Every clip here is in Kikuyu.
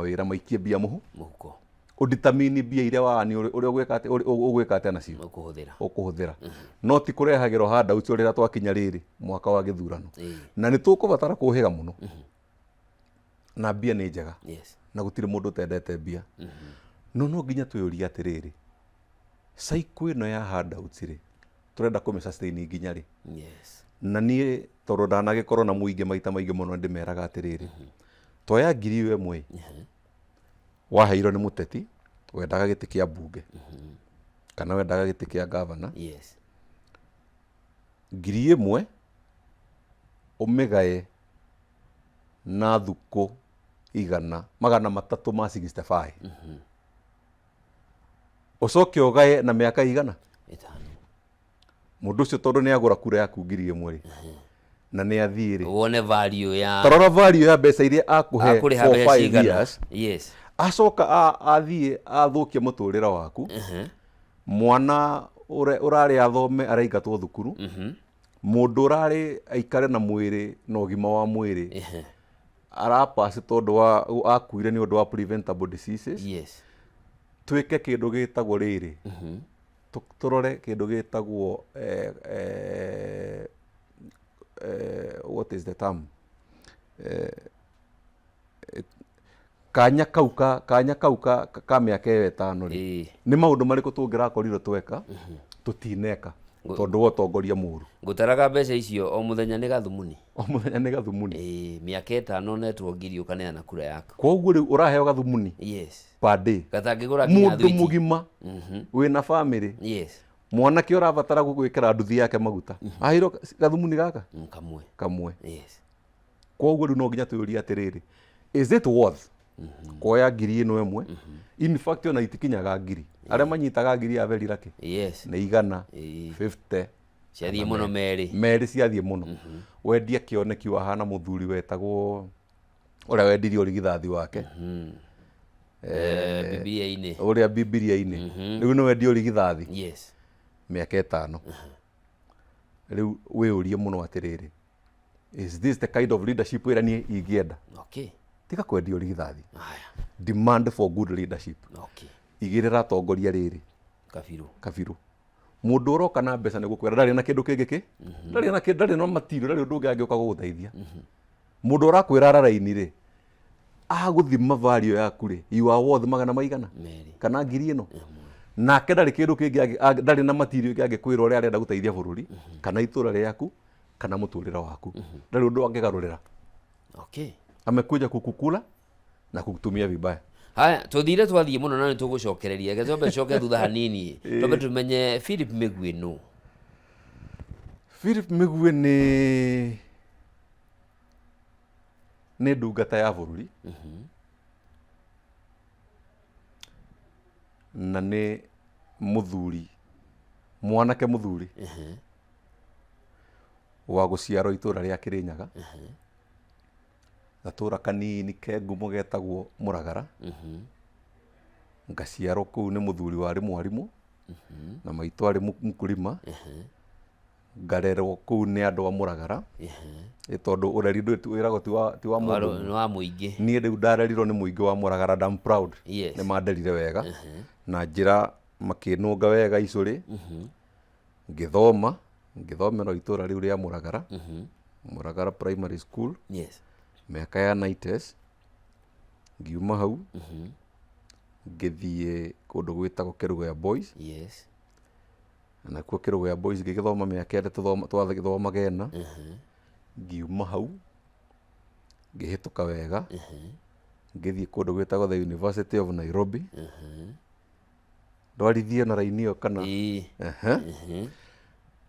mawĩra maikie mbia mũhu Mũhuko. Ũdetermine mbia iria waani ũrĩa ũgwĩka atĩa, ũgwĩka atĩa nacio. Ũkũhũthĩra. Ũkũhũthĩra, no ti kũrehagĩrwo handouts rĩrĩa twakinya rĩrĩ mwaka wa gĩthurano. Na nĩ tũkũbatara kũhĩga mũno na mbia nĩ njega na gũtirĩ mũndũ ũtendete mbia, no no nginya twĩyũrie atĩrĩrĩ, cycle ĩno ya handouts rĩ, tũrenda kũmĩ sustain nginya rĩ? Na niĩ tondũ ndanagĩkorwo na mũingĩ maita maingĩ mũno, ndĩmeraga atĩrĩrĩ, toya ngiri ĩyo ĩmwe waheirwo nĩ mũteti wendaga gĩtĩ kĩa mbunge kana wendaga gĩtĩ kĩa gavana, 1,000 ũmĩgaye na thukũ 365, ũcoke ũgaye na mĩaka 100. 5. Mũndũ ũcio tondũ nĩ agũra kura yaku 1,000 rĩ, na nĩ athiĩ rĩ, wone value ya tarora value ya mbeca iria akũhe akũrĩha for mbeca 5 cigana. years. Acoka athiĩ athũkie mũtũrĩre waku. Mwana ũrarĩ athome araingatwo thukuru, mũndũ ũrarĩ aikare na mwĩrĩ na ũgima wa mwĩrĩ arapasi tondũ wa akuire nĩ ũndũ wa preventable diseases. Twĩke kĩndũ gĩtagwo rĩrĩ, tũrore kĩndũ gĩtagwo what is the term, kanya kau ka kanya kau ka mĩaka ĩyo 5 rĩ, nĩ maũndũ marĩkũ tũngĩrakorirwo tweka tũtineka tondũ wa ũtongoria mũru? Ngũtaraga mbeca icio o mũthenya nĩ gathumuni. O mũthenya nĩ gathumuni. Ĩĩ, mĩaka 5 netwo ngiri ũkaneana kura yaku. Koguo rĩu ũraheo gathumuni per day gatangĩgũra nginya mũndũ thwiti. Mũgima wĩna famĩlĩ, mwanake ũrabatara gwĩkĩra nduthi yake maguta aheirwo gathumuni gaka Kamwe. Kamwe. Koguo rĩu no nginya twĩyũrie atĩrĩrĩ, is it worth kuoya ngiri ĩno ĩmwe? In fact, ona itikinyaga ngiri, arĩa manyitaga ngiri ya very lucky. Nĩ 100, 50. Ciathiĩ mũno 2. 2 ciathiĩ mũno. Wendia kĩoneki wahana mũthuri wetagwo ũrĩa wendirie ũrigithathi wake. Bibilia-inĩ. Ũrĩa Bibilia-inĩ rĩu nĩ wendia ũrigithathi mĩaka 5 rĩu. Wĩyũrie mũno atĩrĩrĩ, is this the kind of leadership ĩrĩa niĩ ingĩenda? Tiga kwendia ũrigithathi. Haya. Demand for good leadership. Igĩrĩra atongoria rĩrĩ kabiru. Kabiru. Mũndũ ũroka na mbeca nĩ gũkwĩra ndarĩ na kĩndũ kĩngĩ kĩ ndarĩ na kĩndũ, ndarĩ na material, ndarĩ ũndũ ũngĩ angĩũka gũgũteithia. Mũndũ ũrakwĩra ara raini rĩ, agũthima value yaku rĩ, you are worth magana maigana 2 kana ngiri ĩno, nake ndarĩ kĩndũ kĩngĩ ndarĩ na material ĩngĩ angĩkwĩra ũrĩa arenda gũteithia bũrũri kana itũra rĩaku kana mũtũrĩre waku. Ndarĩ ũndũ angĩgarũrĩra. Amekuja kukukula na kukutumia vibaya. Haya, tũthire twathiĩ mũno na nĩ tũgũcokereria. Reke twambe tũcoke thutha hanini, twambe tũmenye Philip Mĩguĩ nũ. Philip Mĩguĩ nĩ ndungata ya bũrũri na nĩ mũthuri, mwanake mũthuri wa gũciarwo itũra rĩa Kĩrĩnyaga, gatũra kanini ke ngumo getagwo Mũragara. Ngaciarwo kũu nĩ mũthuri warĩ mwarimũ na maitũ arĩ mkulima. Ngarerwo kũu nĩ andũ a Mũragara. Ĩ tondũ ũreri wĩragwo ti wa mũndũ ũmwe. Nĩ wa mũingĩ. Niĩ rĩu ndarerirwo nĩ mũingĩ wa Mũragara and I'm proud. Nĩ manderire wega na njĩra makĩnũnga wega icũrĩ. Ngĩthoma, ngĩthomera o itũra rĩu rĩa Mũragara, Mũragara Primary School, mĩaka ya 90s. Ngiuma hau ngĩthiĩ kũndũ gwĩtagwo Kerugoya Boys. Na nakuo Kerugoya Boys ngĩgĩthoma mĩaka ĩrĩa twathomaga ĩna. Ngiuma hau ngĩhĩtũka wega, ngĩthiĩ kũndũ gwĩtagwo the University of Nairobi. Ndwarithie na raini ĩyo kana? Ĩĩ. Ehe.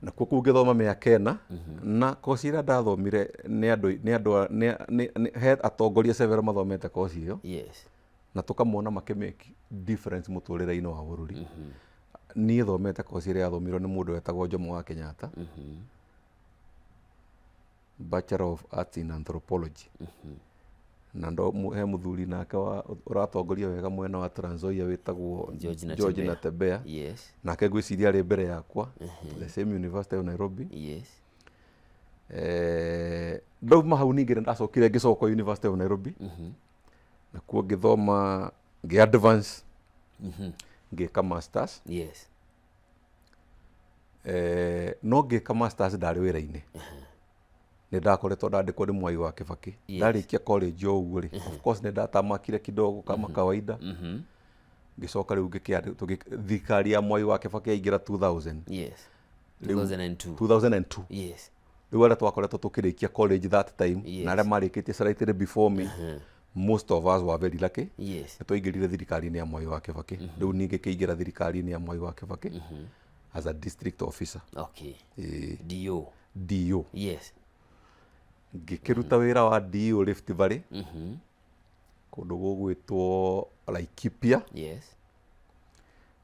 Nakuo kũu ngĩthoma mĩaka 4, na koci ĩrĩa ndathomire nĩ andũ he atongoria several mathomete koci ĩyo na tũkamona makĩmake difference mũtũrĩre-inĩ wa bũrũri. Niĩ thomete koci ĩrĩa yathomirwo nĩ mũndũ wetagwo Jomo wa Kenyatta, Bachelor of Arts in Anthropology. Na ndo he mũthuri nake wa ũratongoria wega mwena wa Trans Nzoia wĩtagwo George George Natembeya. Natembeya. Nake ngwĩciria arĩ mbere yakwa, the same University of Nairobi. Ndauma hau ningĩ nĩ ndacokire ngĩcoka University of Nairobi. Nakuo ngĩthoma, ngĩ advance, ngĩka masters. No ngĩka masters ndarĩ wĩra-inĩ, nĩ ndakoretwo ndandĩkwo nĩ Mwai wa Kĩbakĩ. Ndarĩkia college o ũguo rĩ, of course nĩ ndatamakire kidogo kama kawaida. Ngĩcoka rĩu thirikari ya Mwai wa Kĩbakĩ yaingĩra 2000. 2002. 2002. Rĩu arĩa twakoretwo tũkĩrĩkia college that time na arĩa marĩkĩtie slightly before me, most of us were very lucky. Nĩ twaingĩrire thirikari-inĩ ya Mwai wa Kĩbakĩ. Rĩu niĩ ngĩkĩingĩra thirikari-inĩ ya Mwai wa Kĩbakĩ as a district officer. DO. DO. Ngĩkĩruta wĩra wa DO Rift Valley, kũndũ gũgwĩtwo Laikipia.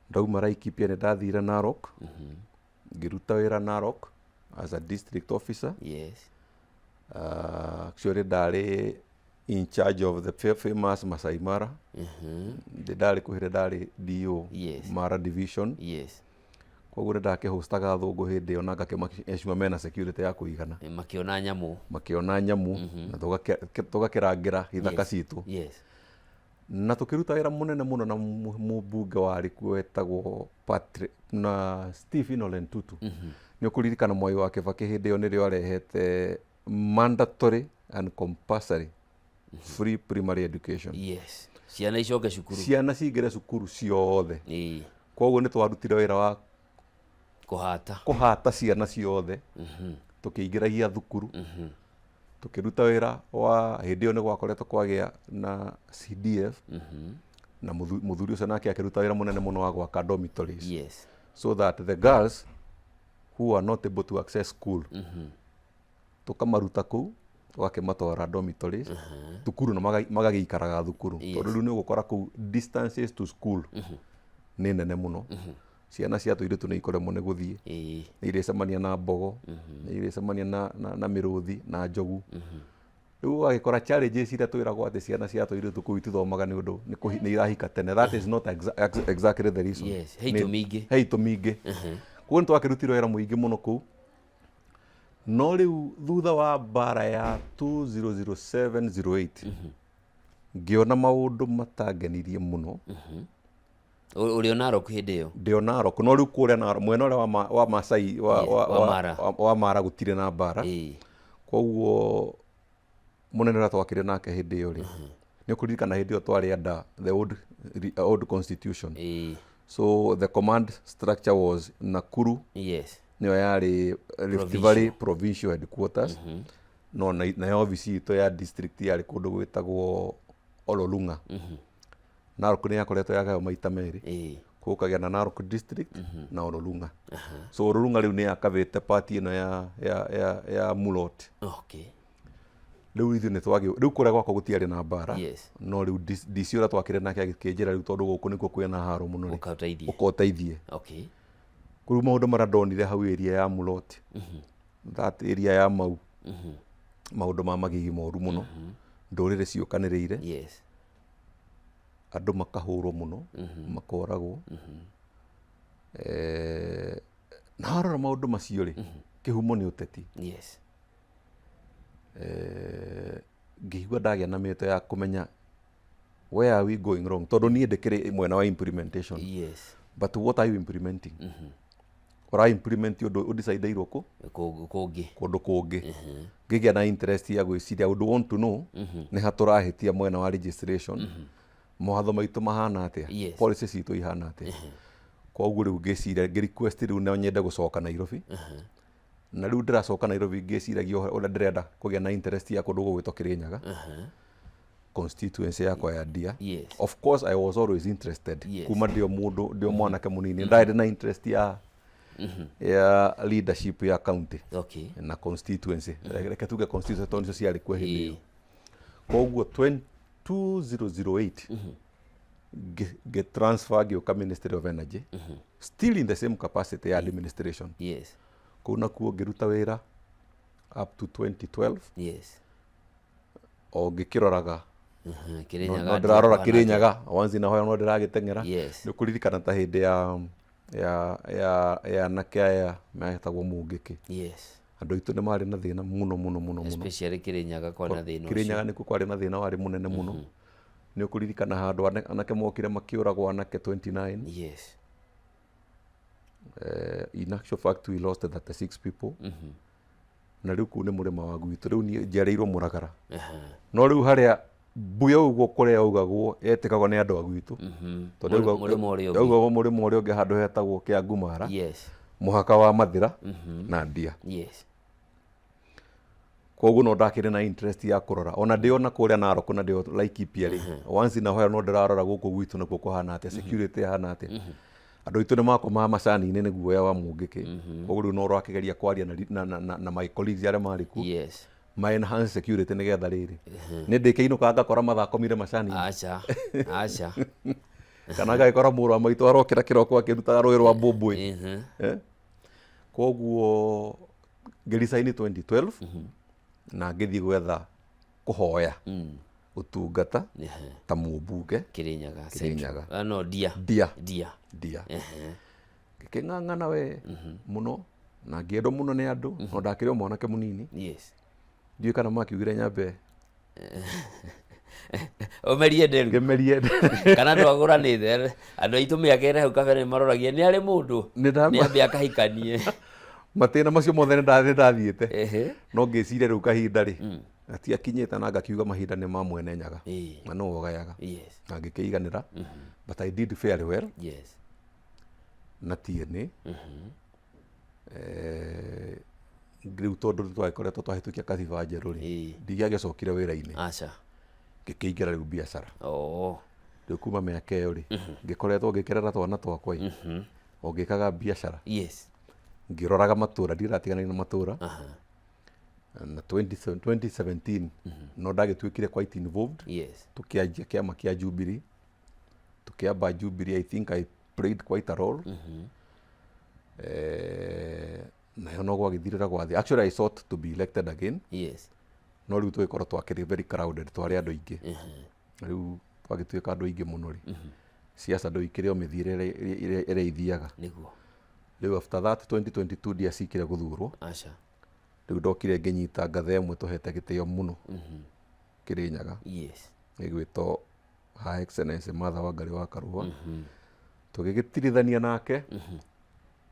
Ndauma Laikipia nĩ ndathire Narok, ngĩruta wĩra Narok as a district officer. Actually ndarĩ in charge of the famous Masai Mara. Ndĩ ndarĩ kũhĩre ndarĩ DO. Mara division. Koguo nĩ ndakĩhostaga athũngũ hĩndĩ ĩyo na ngakĩmacua mena security ya kũigana. Makĩona nyamũ. Makĩona nyamũ na tũgakĩrangĩra ithaka citũ. Na tũkĩruta wĩra mũnene mũno na mũmbunge warĩ kuo wetagwo Patrick na Stephen Ole Ntutu. Nĩ ũkũririkana Mwai wa Kĩbakĩ hĩndĩ ĩyo nĩrĩo arehete mandatory and compulsory free primary education. Ciana icoke cukuru. Ciana cingĩre cukuru ciothe. Koguo nĩ twarutire wĩra wa kũhata. Kũhata ciana ciothe. Tũkĩingĩragia thukuru. Tũkĩruta wĩra wa hĩndĩ ĩyo nĩ gwakoretwo kwagĩa na CDF. Na mũthuri ũcio nake akĩruta wĩra mũnene mũno wa gwaka dormitories. So that the girls who are not able to access school, tũkamaruta kũu tũgakĩmatwara dormitories thukuru na magagĩikaraga thukuru. Tondũ rĩu nĩ ũgũkora kũu distances to school nĩ nene mũno. Ciana cia tũirĩtu nĩ ikoremwo nĩ gũthiĩ. Nĩ irĩcemania na mbogo, nĩ irĩcemania na mĩrũthi na njogu. Rĩu ũgagĩkora challenges iria twĩragwo atĩ ciana cia tũirĩtu kũu itithomaga nĩ ũndũ nĩ irahika tene. That is not exactly the reason. He itũmi ingĩ. He itũmi ingĩ. Koguo nĩ twakĩrutire wĩra mũingĩ mũno kũu. No rĩu thutha wa mbara ya 2007-08 ngĩona maũndũ matangenirie mũno. Ũrĩ o Narok hĩndĩ ĩyo? Ndĩ o Narok, no rĩu kũrĩa Narok, mwena ũrĩa wa Masai, Wa Mara. wa Mara gũtirĩ na mbara. Koguo mũnene ũrĩa twakĩrĩ nake hĩndĩ ĩyo rĩ, nĩ ũkũririkana hĩndĩ ĩyo twarĩ under the old constitution. So the command structure was Nakuru. Nĩyo yarĩ Rift Valley provincial headquarters. No nayo obici itũ ya district yarĩ kũndũ gwĩtagwo Ololunga. Narok nĩ yakoretwo yagaywo maita merĩ. Gũkagĩa na Narok district na Ololunga. So Ololunga rĩu nĩ yakavĩte part ĩno ya Mulot. Rĩu ithuĩ nĩ twagĩ, rĩu kũrĩa gwakwa gũtiarĩ na mbara. No rĩu DC ũrĩa twakĩrĩ nake agĩkĩnjĩra rĩu tondũ gũkũ nĩkuo kwĩna haro mũno rĩ. Ũka ũteithie. Ũka ũteithie. Rĩu maũndũ marĩa ndonire hau area ya Mulot. That area ya Mau. Maũndũ ma magigi moru mũno. Ndũrĩrĩ ciũkanĩrĩire. Andũ makahũrwo mũno, makoragwo. Na warora maũndũ macio rĩ, kĩhumo nĩ ũteti. Ngĩigua ndagĩa na mĩeto ya kũmenya where are we going wrong, tondũ niĩ ndĩkĩrĩ mwena wa implementation. But what are you implementing? Ũra implement ũndũ ũdecideirwo kũ? Kũngĩ. Kũndũ kũngĩ. Ngĩgĩa na interest ya gwĩciria, I would want to know nĩ ha tũrahĩtia mwena wa legislation. Mawatho maitũ mahana atĩa? Policy citũ ihana atĩa? Koguo rĩu ngĩciria, ngĩ request rĩu no nyende gũcoka Nairobi. Na rĩu ndĩracoka Nairobi ngĩciragia ũrĩa ndĩrenda kũgĩa na interest ya kũndũ gũgwĩtwo Kĩrĩnyaga. Constituency yakwa ya Ndia. Of course I was always interested. Kuma ndio mũndũ, ndio mwanake mũnini. Ndarĩ na interest ya leadership ya county. Na constituency. Reke tuge constituency tondũ nĩcio ciarĩ kuo hĩndĩ ĩyo. Koguo 2008 ngĩ transfer ngĩũka Ministry of Energy. Still in the same capacity ya administration. Kũu nakuo ngĩruta wĩra up to 2012. O ngĩkĩroraga. Kĩrĩnyaga No ndĩrarora ndĩrakwana Kĩrĩnyaga, once in a while no ndĩragĩteng'era. Yes. Nĩ ũkũririkana ta hĩndĩ ya anake aya metagwo Mũngĩkĩ. Yes. Andũ aitũ nĩ marĩ na thĩna mũno, mũno, mũno, mũno. Especially Kĩrĩnyaga kwarĩ na thĩna ũcio. Kĩrĩnyaga nĩkuo kwarĩ na thĩna warĩ mũnene mũno. Nĩ ũkũririkana handũ anake mokire makĩũragwo, anake 29. In actual fact we lost 36 people. Na rĩu kũu nĩ mũrĩma wa gwitũ, rĩu niĩ njiarĩirwo Mũragara. No rĩu harĩa mbuya ũguo kũrĩa yaugagwo yetĩkagwo nĩ andũ a gwitũ, tondũ Mũrĩmo ũrĩa ũngĩ. Yaugagwo mũrĩmo ũrĩa ũngĩ, handũ hetagwo Kĩangumara, mũhaka wa Mathĩra na Ndia. Koguo no ndakĩrĩ na interest ya kũrora ona ndĩ ona kũrĩa Narok na ndĩ o Laikipia rĩ, once in a while no ndĩrarora gũkũ gwitũ nakuo kũhana atĩa, security ĩhana atĩa. Andũ aitũ nĩ makomaga macani-inĩ nĩ guoya wa mũngĩkĩ. Koguo rĩu no ũrakĩgeria kwaria na my colleagues arĩa marĩ kuo, ma enhance security nĩgetha rĩrĩ nĩ ndĩkĩinũkaga ngakora mathakomire macani-inĩ. Aca, aca. Kana ngagĩkora mũrũ wa maitũ arokĩra kĩroko akĩrutaga rũĩ rwa mbũmbũĩ. Eh? Koguo ngĩresign 2012 na ngĩthiĩ gwetha kũhoya ũtungata ta mũmbunge. Kirinyaga. Kirinyaga. Central. Ah, no, Ndia. Ndia. Ndia. Ndia. Ngĩkĩng'ang'ana we mũno na ngĩendwo mũno nĩ andũ, no ndakĩrĩ o mwanake mũnini. Ndiũĩ kana makiugire nyambe ũmerie nderu. Ngĩmerie. Kana ndwagũranĩte andũ aitũ mĩaka ĩrĩa hau kabere nĩ maroragia nĩ arĩ mũndũ Nĩ nĩ ambe akahikanie. Matĩna macio mothe nĩ ndathiĩte, no ngĩciria rĩu kahinda rĩ gatiakinyĩte, na ngakiuga mahinda nĩ ma mwene Nyaga na nĩwe ũgayaga. Na ngĩkĩiganĩra, but I did fairly well na TNA. Rĩu tondũ nĩ twagĩkoretwo twahĩtũkia katiba njerũ rĩ, ndingĩagĩcokire wĩra-inĩ. Aca. Ngĩkĩingĩra rĩu biacara. Oh. Rĩu kuma mĩaka ĩyo rĩ, ngĩkoretwo ngĩkĩrera twana twakwa ĩ, o ngĩkaga biacara, ngĩroraga matũra, ndiratiganĩria na matũra. Na 20, 2017 no ndagĩtuĩkire quite involved. Tũkĩanjia kĩama kĩa Jubilee, tũkĩamba Jubilee. I think I played quite a role. Nayo no gwagĩthirĩra gwathi. Actually, I sought to be elected again, no rĩu tũgĩkorwo twakĩrĩ very crowded, twarĩ andũ aingĩ. Rĩu twagĩtuĩka andũ aingĩ mũno rĩ, siasa ndũ ikĩrĩ o mĩthiĩre ĩrĩa ithiaga. Rĩu after that 2022 ndiacikire gũthurwo. Aca. Rĩu ndokire ngĩnyita ngathe ĩmwe tũhete gĩtĩo mũno Kĩrĩnyaga, ĩgwĩtwo Her Excellency Martha Wangari wa Karũa. Tũgĩgĩtirithania nake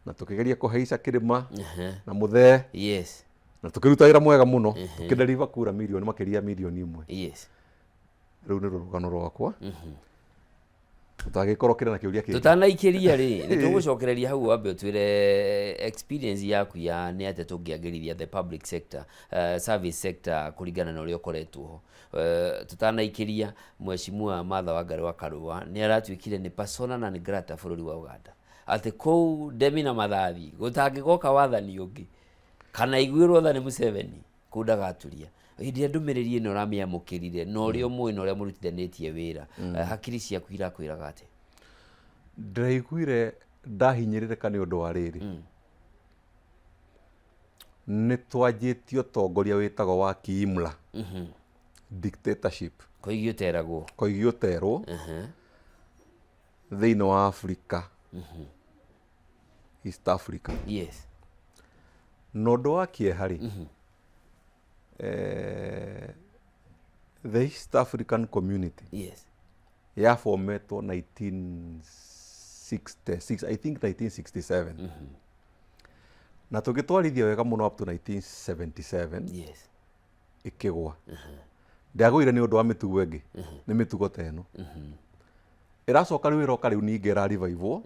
na tũkĩgeria kũhaica kĩrĩma na mũthee, na tũkĩruta wĩra mwega mũno, tũkĩdeliver kura mirioni makĩria ya 1 mirioni. Rĩu nĩ rũgano rwakwa. Tũtagĩkorwo kĩrĩ na kĩũria kĩngĩ. Tũtanaikĩria rĩ, nĩ tũgũcokereria hau, wambe ũtwĩre experience yaku ya nĩ atĩa tũngĩagĩrithia the public sector, service sector, kũringana na ũrĩa ũkoretwo ho. Tũtanaikĩria, Mheshimiwa Martha Wangari wa Karũa nĩ aratuĩkire nĩ persona non grata bũrũri wa Uganda, atĩ kũu ndemi na mathathi gũtangĩgoka wathani ũngĩ kana iguĩrwo tha nĩ Museveni, kũu ndagaturia. Hĩndĩ ĩrĩa ndũmĩrĩri ĩno ũramĩamũkĩrire na ũrĩa ũmũĩ na ũrĩa mũrutithanĩtie wĩra, hakiri ciaku irakwĩraga atĩa? Ndĩraiguire ndahinyĩrĩrĩka nĩ ũndũ wa rĩrĩ, nĩ twanjĩtie ũtongoria wĩtagwo wa kiimla, dictatorship. Koigi ũteragwo. Koigi ũterwo thĩinĩ wa Africa, East Africa. Na ũndũ wa kĩeha rĩ, the East African Community yabometwo 1966, I think 1967, na tũgĩtwarithia wega mũno up to 1977. Ĩkĩgwa. Ndĩagũire nĩ ũndũ wa mĩtugo ĩngĩ, nĩ mĩtugo ta ĩno ĩracoka rĩu, ĩroka rĩu ningĩ ĩrarivivwo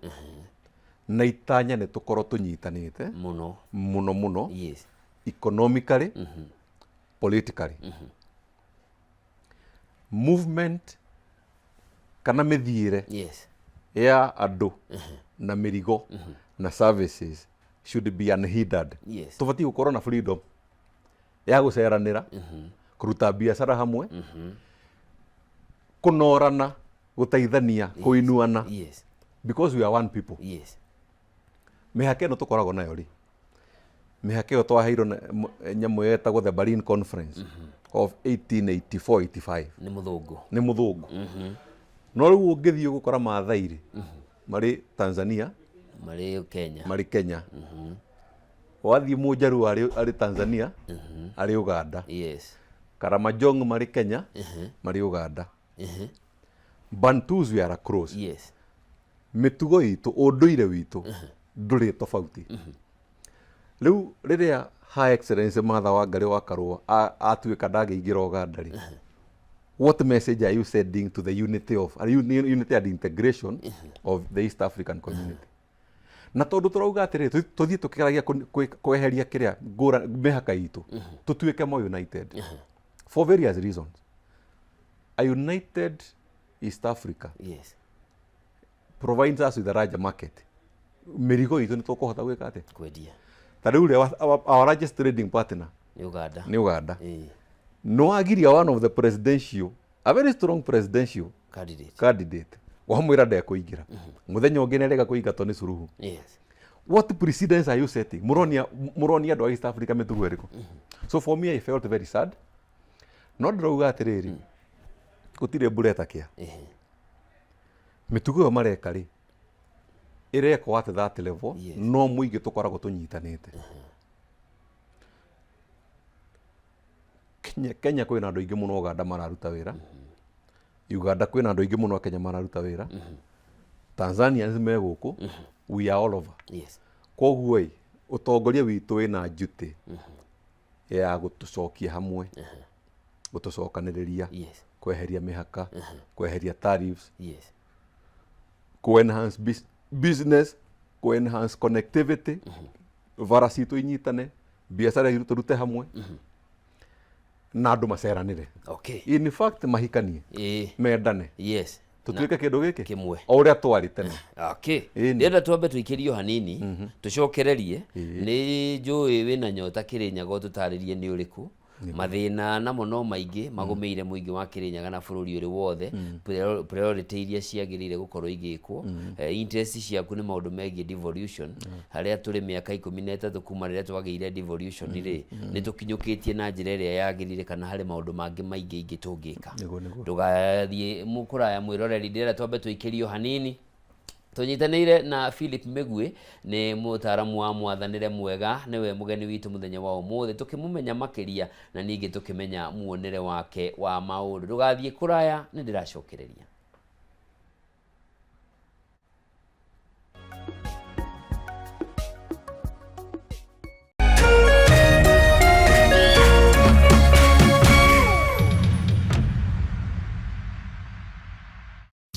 na itanya nĩ tũkorwo tũnyitanĩte mũno. Mũno mũno, economically, politically, movement kana mĩthiĩre ya andũ na mĩrigo na services should be unhindered. Tũbatiĩ gũkorwo na freedom ya gũceranĩra, kũruta biacara hamwe, kũnorana, gũteithania, kũinuana, because we are one people. Mĩhaka ĩno tũkoragwo nayo rĩ, mĩhaka ĩyo twaheirwo na nyamũ yetagwo the Berlin Conference of 1884 85. Nĩ mũthũngũ. Nĩ mũthũngũ. No rĩu ũngĩthiĩ ũgũkora Maathai rĩ, marĩ Tanzania, marĩ Kenya, marĩ Kenya. Wathiĩ Mũnjaruo arĩ Tanzania, arĩ Uganda. Karamajong marĩ Kenya, marĩ Uganda. Bantus, we are across. Mĩtugo itũ, ũndũire witũ ndũrĩ tofauti. Rĩu rĩrĩa Her Excellency Martha Wangari wa Karũa atuĩka ndangĩingĩra Ũganda rĩ, what message are you sending to the unity of unity and integration of the East African community? Na tondũ tũrauga atĩrĩrĩ, tũthiĩ tũkĩgeragia kweheria kĩrĩa ngũra mĩhaka itũ, tũtuĩke more united for various reasons. A united East Africa provides us with a larger market. Mĩrigo itũ nĩ tũkũhota gwĩka atĩa? Kwendia. Ta rĩu rĩ, our largest trading partner nĩ Uganda. Nĩ Uganda. No wagiria one of the presidential, a very strong presidential candidate, candidate, wamwĩra ndekũingĩra, mũthenya ũngĩ nĩarega kũingatwo nĩ Suluhu. What precedence are you setting? Mũronia andũ a East Africa mĩtugo ĩrĩkũ? So for me, I felt very sad. No ndĩrauga atĩrĩrĩ, gũtirĩ mbura ĩtakĩa. Mĩtugo ĩyo mareka rĩ, ĩrekwo at that level. No mũingĩ tũkoragwo tũnyitanĩte. Kenya kwĩna andũ aingĩ mũno Uganda mararuta wĩra. Uganda kwĩna andũ aingĩ mũno Kenya mararuta wĩra. Tanzanians me gũkũ. We are all over. Koguo ĩ, ũtongoria witũ wĩna duty ya gũtũcokia hamwe, gũtũcokanĩrĩria, kweheria mĩhaka, kweheria tariffs, ku enhance business, ku enhance connectivity, bara citũ inyitane, biacara itũ tũrute hamwe, na andũ maceranĩre. In fact, mahikanie, mendane, tũtuĩke kĩndũ gĩkĩ kĩmwe. O ũrĩa twarĩ tene. Ĩni. Ndĩrenda twambe tũikĩrio hanini, tũcokererie. Nĩ njũĩ wĩna nyota Kĩrĩnyaga, ũtũtarĩrie nĩ ũrĩkũ mathĩna namo no maingĩ magũmĩire mũingĩ wa Kĩrĩnyaga na bũrũri ũrĩ wothe. Priority iria ciagĩrĩire gũkorwo igĩkwo. Interest ciaku nĩ maũndũ megiĩ devolution, harĩa tũrĩ mĩaka 13 kuma rĩrĩa twagĩire devolution rĩ, nĩ tũkinyũkĩtie na njĩra ĩrĩa yagĩrĩire kana harĩ maũndũ mangĩ maingĩ ingĩ tũngĩka? Nĩguo, nĩguo. Ndũgathiĩ kũraya, mwĩroreri, ndĩrenda twambe tũikĩrio hanini. Tũnyitanĩire na Philip Mĩgui, nĩ mũtaaramu wa mwathanĩre mwega, nĩwe mũgeni witũ mũthenya wa ũmũthĩ, tũkĩmũmenya makĩria na ningĩ tũkĩmenya muonere wake wa maũndũ. Ndũgathiĩ kũraya, nĩ ndĩracokereria.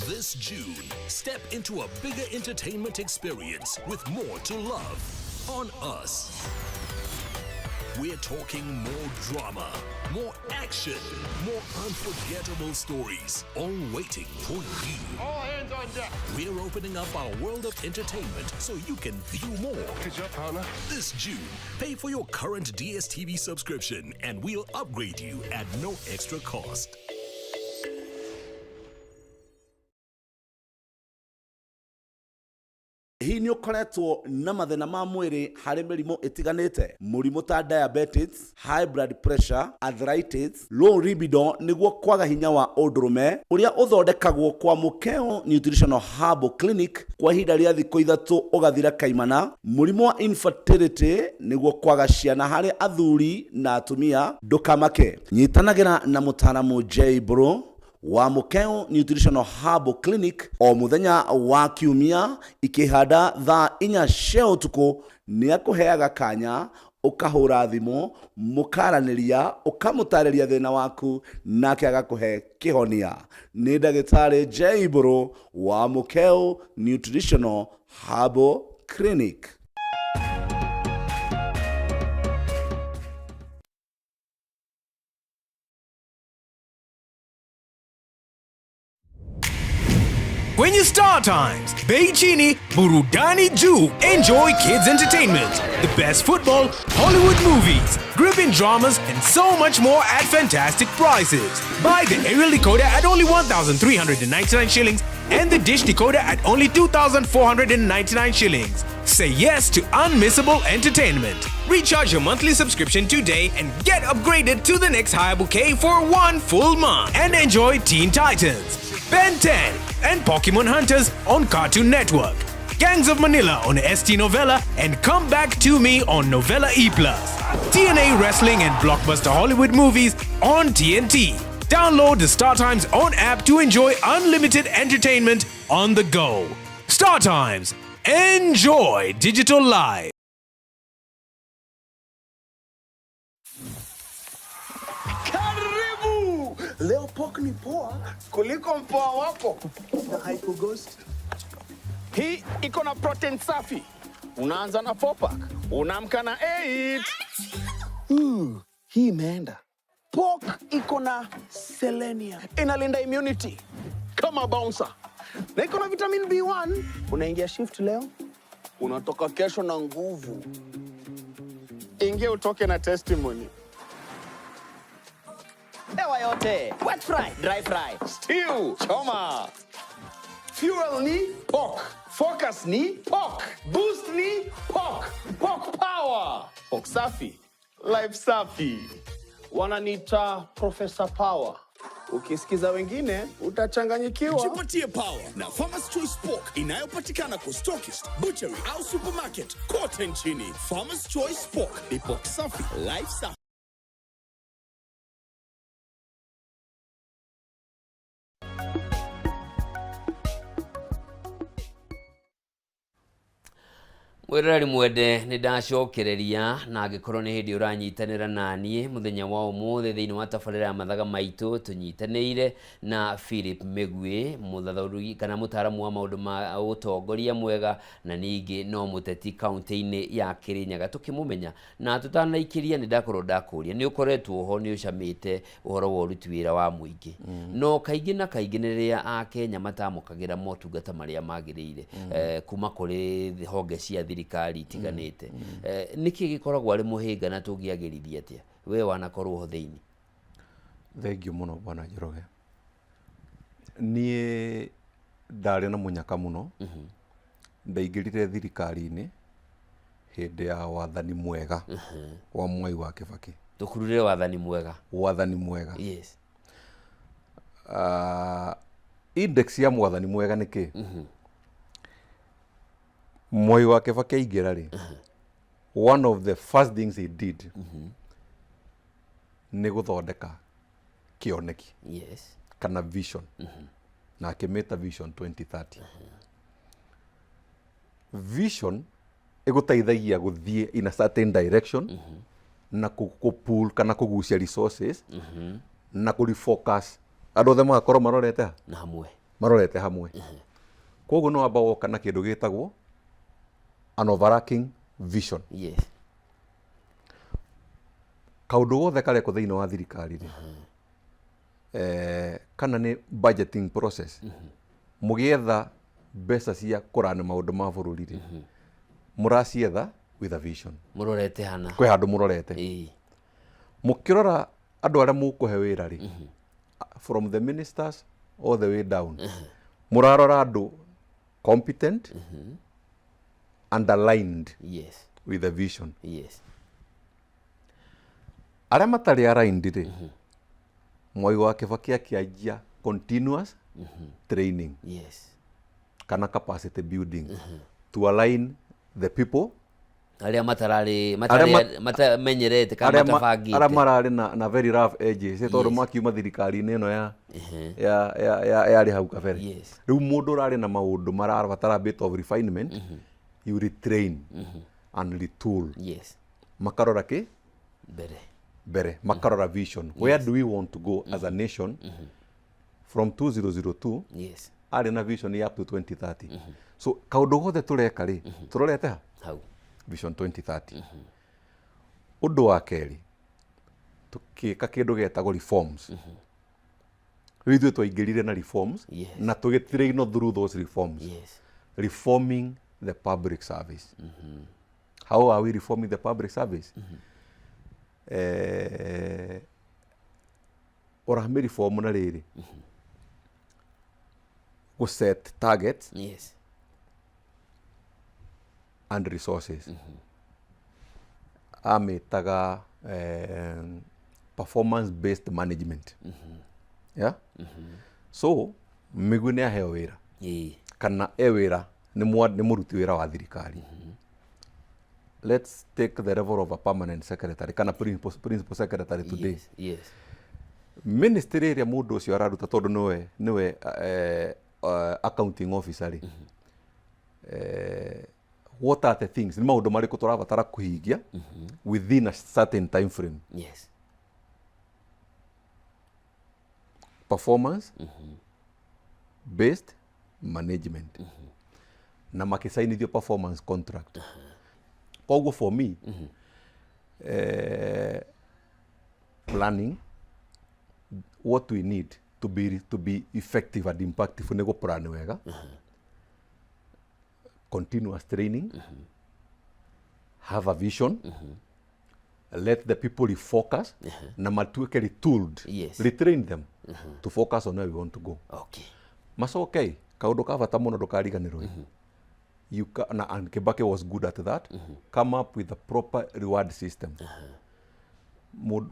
This June, step into a bigger entertainment experience with more to love on us. We're talking more drama, more action, more unforgettable stories, all waiting for you. All hands on deck. We're opening up our world of entertainment so you can view more. Good job, partner. This June, pay for your current DSTV subscription and we'll upgrade you at no extra cost. Hihi nĩ ũkoretwo na mathĩna ma mwĩrĩ harĩ mĩrimũ ĩtiganĩte, mũrimũ ta diabetes, high blood pressure, arthritis, low libido, nĩguo kwaga hinya wa ũndũrũme, ũrĩa ũthondekagwo kwa Mũkeo Nutritional Herbal Clinic kwa ihinda rĩa thikũ 3 ũgathira kaimana, mũrimũ wa infertility, nĩguo kwaga ciana harĩ athuri na atumia? Ndũkamake, nyitanagĩra na mũtaaramu J Bro wa Mũkeo Nutritional Herbal Clinic o mũthenya wa kiumia ikĩhanda thaa 4 cia ũtukũ. Nĩ akũheaga kanya ũkahũra thimũ, mũkaranĩria, ũkamũtarĩria thĩna waku, nake agakũhe kĩhonia. Nĩ ndagĩtarĩ J Bro wa Mũkeo Nutritional Herbal Clinic. Kwenye Star Times, bei chini, burudani juu. Enjoy kids entertainment, the best football, Hollywood movies, gripping dramas, and so much more at fantastic prices. Buy the aerial decoder at only 1,399 shillings and the dish decoder at only 2,499 shillings. Say yes to unmissable entertainment. Recharge your monthly subscription today and get upgraded to the next higher bouquet for one full month. And enjoy Teen Titans, Ben 10, and Pokemon Hunters on Cartoon Network, Gangs of Manila on ST Novella, and Come Back to Me on Novella E+. TNA Wrestling and Blockbuster Hollywood movies on TNT. Download the Star Times On app to enjoy unlimited entertainment on the go. Star Times. Enjoy digital life. Karibu! Leo pork ni poa kuliko mpoa wako na haikughost. Hii iko na protein safi. Unaanza na 4 pack, unaamka na 8. Hii imeenda. Pork iko na selenium, inalinda immunity kama bouncer, na iko na vitamin B1. Unaingia shift leo, unatoka kesho na nguvu. Ingia utoke na testimony. Hewa yote, wet fry, dry fry, stew, choma. Fuel ni pork, focus ni pork, boost ni pork, pork power. Pork safi, life safi. Wananiita Professor Power. Ukisikiza wengine utachanganyikiwa. Jipatie power na Farmers Choice Pork inayopatikana kwa stockist, butchery au supermarket kote nchini. Farmers Choice Pork ni pork safi, life safi. Mwĩroreri mwende, nĩ ndacokereria na angĩkorwo nĩ hĩndĩ ũranyitanĩra naniĩ mũthenya wa ũmũthĩ thĩinĩ wa tabarĩra ya Mathaga Maitũ, tũnyitanĩire na Philip Mĩgwi, mũthathaũri kana mũtaaramu wa maũndũ ma ũtongoria mwega na ningĩ no mũteti kaunti-inĩ ya Kĩrĩnyaga. Tũkĩmũmenya na tũtanaikĩria, nĩ ndakorwo ndakũria, nĩ ũkoretwo ho, nĩ ũcamĩte ũhoro wa ũruti wĩra wa mũingĩ, no kaingĩ na kaingĩ nĩ rĩrĩa Akenya matamũkagĩra motungata marĩa magĩrĩire kuma kũrĩ honge cia thirikari itiganĩte, nĩkĩ gĩkoragwo arĩ mũhĩnga na tũngĩagĩrithia atĩa? We wanakorwo ho thĩinĩ. Thengiũ mũno, bwana Njoroge. Niĩ ndarĩ na mũnyaka mũno. Ndaingĩrire thirikari-inĩ hĩndĩ ya wathani mwega wa Mwai wa Kĩbakĩ. Tũkururĩre wathani mwega. Wathani mwega. Yes. Index ya mwathani mwega nĩ kĩ? Mwai wa Kĩbakĩ aingĩra rĩ, one of the first things he did nĩ gũthondeka kĩoneki kana vision, na akĩmĩta Vision 2030. Vision ĩgũteithagia gũthiĩ in a certain direction na kũ pull kana kũgucia resources na kũ refocus andũ othe magakorwo marorete ha? Na hamwe. Marorete hamwe. Koguo no wamba woka na kĩndũ gĩtagwo an overarching vision. Kaũndũ gothe karekwo thĩinĩ wa thirikari rĩ, kana nĩ budgeting process, mũgĩetha mbeca cia kũrani maũndũ ma bũrũri rĩ, mũracietha with a vision. Mũrorete hana. Kwĩ handũ mũrorete. Mũkĩrora andũ arĩa mũkũhe wĩra rĩ, from the ministers all the way down, mũrarora andũ competent and aligned with a vision. Arĩa matarĩ aligned rĩ, Mwai wa Kĩbakĩ akĩanjia continuous training kana capacity building to align the people arĩa matararĩ Arĩa matamenyerete kana arĩa matabangĩte. Arĩa mararĩ na very rough edges tondũ makiuma thirikari-inĩ ĩno ya yarĩ hau kabere. Rĩu mũndũ ũrarĩ na maũndũ marabatara bit of refinement, you retrain and retool. Makarora kĩ? Mbere. Mbere makarora vision. Where do we want to go as a nation from 2002? Arĩ na vision ya up to 2030. So kaũndũ gothe tũreka rĩ, tũrorete ha? Hau. Vision 2030. Ũndũ wa kerĩ, tũkĩka kĩndũ gĩtagwo reforms. Rĩu ithuĩ twaingĩrire na reforms na tũgĩtrainwo through those reforms. Reforming the public service. How are we reforming the public service? Ũramĩ reform na rĩrĩ, gũ set targets and resources. Amĩtaga performance based management. Yeah? So Mĩgwi nĩ aheo wĩra kana e wĩra nĩ mũruti wĩra wa thirikari. Let's take the level of a permanent secretary kana principal secretary today. Ministry ĩrĩa mũndũ ũcio araruta tondũ nĩwe nĩwe accounting officer rĩ, what are the things, nĩ maũndũ marĩkũ tũrabatara kũhingia within a certain time frame? Performance based management, na makĩcainithio performance contract. Koguo for me, planning what we need to be effective and impactful nĩ gũplan wega, continuous training, have a vision, let the people refocus na matuĩke retooled, retrain them to focus on where we want to go. Macoke kaũndũ ka bata mũno ndũkariganĩrwo, you na, and Kibaki was good at that, come up with a proper reward system.